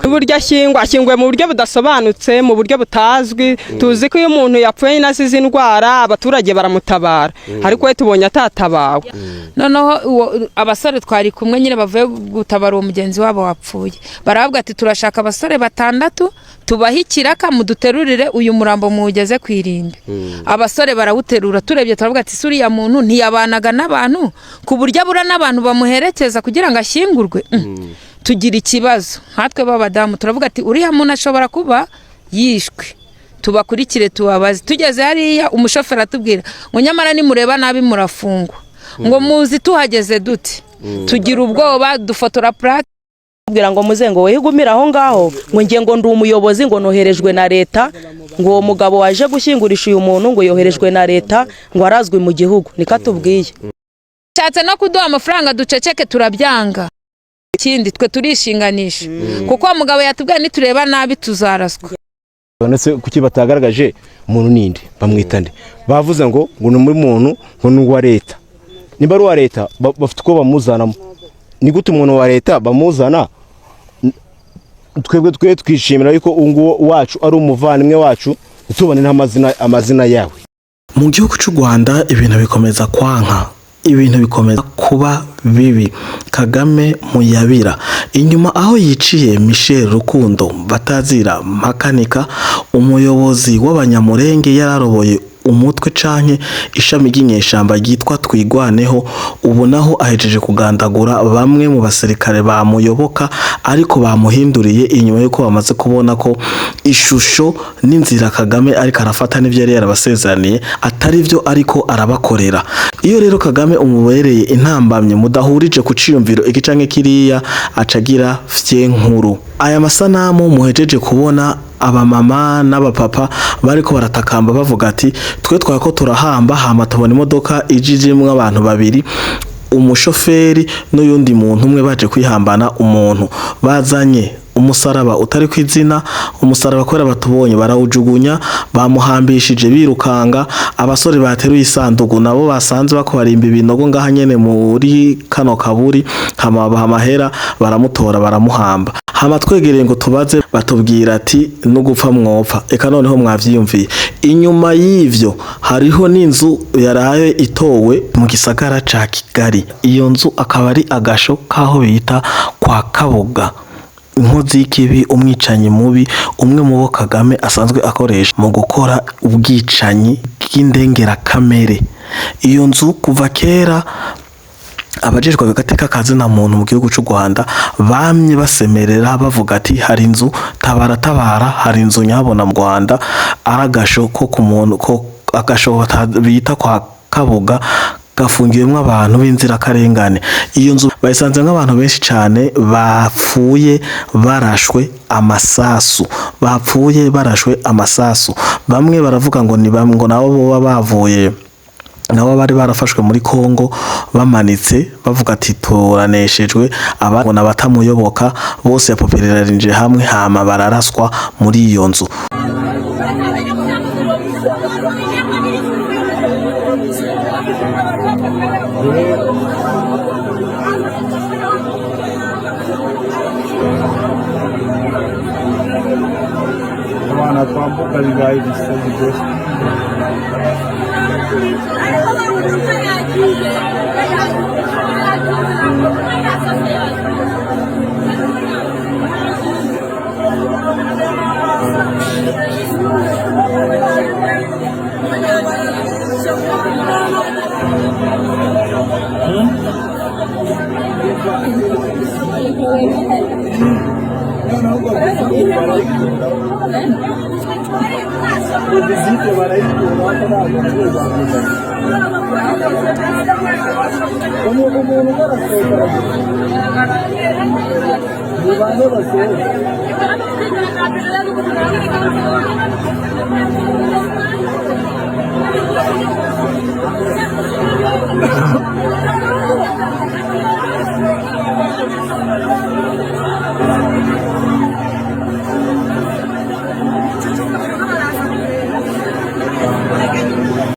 Uburyo ashyingwa, ashyinguwe mu buryo budasobanutse, mu buryo butazwi. Tuzi ko iyo umuntu yapfuye nyine azize indwara, abaturage baramutabara, ariko we tubonye atatabawe. Noneho abasore twari kumwe nyine bavuye gutabara uwo mugenzi wabo wapfuye, baravuga ati: "Turashaka abasore batandatu, tubahe ikiraka, muduterurire uyu murambo muwugeze ku irimbi." Abasore barawuterura. Turebye turavuga ati: "Si uriya muntu ntiyabanaga n'abantu ku buryo abura n'abantu bamuherekeza kugira ngo ashyingurwe?" Tugira ikibazo nkatwe b'abadamu, turavuga ati: "Uriya muntu ashobora kuba yishwe, tubakurikire tubabaze." Tugeze hariya, umushoferi atubwira ngo: "Nyamara nimureba nabi murafungwa." Ngo muzi tuhageze dute? Tugira ubwoba, dufotora plaque. Kubwira ngo muze, ngo wigumire aho ngaho, ngo nge ngo ndi umuyobozi, ngo noherejwe na leta, ngo uwo mugabo waje gushyingurisha uyu muntu ngo yoherejwe na leta, ngo arazwi mu gihugu, niko atubwiye. Ashatse no kuduha amafaranga duceceke, turabyanga. Ikindi, twe turishinganisha kuko uwo mugabo yatubwiye nitureba nabi tuzaraswa. Ndetse kuki batagaragaje umuntu ninde, bamwita nde? Bavuze ngo ni muri muntu, ngo ni uwa leta. Nimba ari uwa leta, bafite uko bamuzanamo. Ni gute umuntu wa leta bamuzana? Twebwe twe twishimira yuko uwo nguwo wacu ari umuvandimwe wacu, ntitubone n'amazina, amazina yawe. Mu gihugu cy'u Rwanda ibintu bikomeza kwanka, ibintu bikomeza kuba bibi. Kagame muyabira inyuma aho yiciye Michel Rukundo batazira Makanika, umuyobozi w'Abanyamurenge, yararoboye umutwe canke ishami ry'inyeshamba ryitwa Twigwaneho. Ubu naho ahejeje kugandagura bamwe mu basirikare bamuyoboka, ariko bamuhinduriye inyuma yuko bamaze kubona ko ishusho n'inzira Kagame ariko arafata n'ivyo yari yarabasezeraniye atari byo ariko arabakorera. Iyo rero Kagame umubereye intambamye, mudahurije ku ciyumviro iki canke kiriya, acagira fye nkuru. Aya masanamu muhejeje kubona, abamama n'abapapa bariko baratakamba bavuga ati: "Twe twako turahamba, hama tubona imodoka ijijemwo abantu babiri, umushoferi n'uyundi muntu umwe, baje kwihambana umuntu. Bazanye umusaraba utari kw'izina, umusaraba kubera batubonye barawujugunya, bamuhambishije birukanga. Abasore bateruye isandugu nabo basanze bako barimba ibinogo ngaha nyene muri kano kaburi, hama babaha amahera, baramutora, baramuhamba. Hama twegereye ngo tubaze, batubwira ati: 'Nugupfa mwopfa.'" Eka noneho mwavyiyumviye. Inyuma y'ivyo hariho n'inzu yaraye itowe mu gisagara ca Kigali. Iyo nzu akaba ari agasho k'aho bita kwa Kabuga, inkozi y'ikibi, umwicanyi mubi, umwe mu bo Kagame asanzwe akoresha mu gukora ubwicanyi bw'indengeramere. Iyo nzu kuva kera abajejwe agateka kazina muntu mu gihugu c'u Rwanda bamye basemerera bavuga ati: "Hari inzu, tabara, tabara, hari inzu nyabona mu Rwanda ari agasho ko ku muntu, ko agasho bita kwa Kabuga, gafungiwemwo abantu b'inzirakarengane." Iyo nzu bayisanzemwo abantu benshi cane bapfuye barashwe amasasu, bapfuye barashwe amasasu. Bamwe baravuga ngo ni bamwe, ngo nabo boba bavuye, nabo bari barafashwe muri Kongo bamanitse, bavuga ati: "Turaneshejwe." Abandi ngo nabatamuyoboka bose yapopereranije hamwe, hama bararaswa muri iyo nzu. Abana twambuka bibaye ibisazi byose.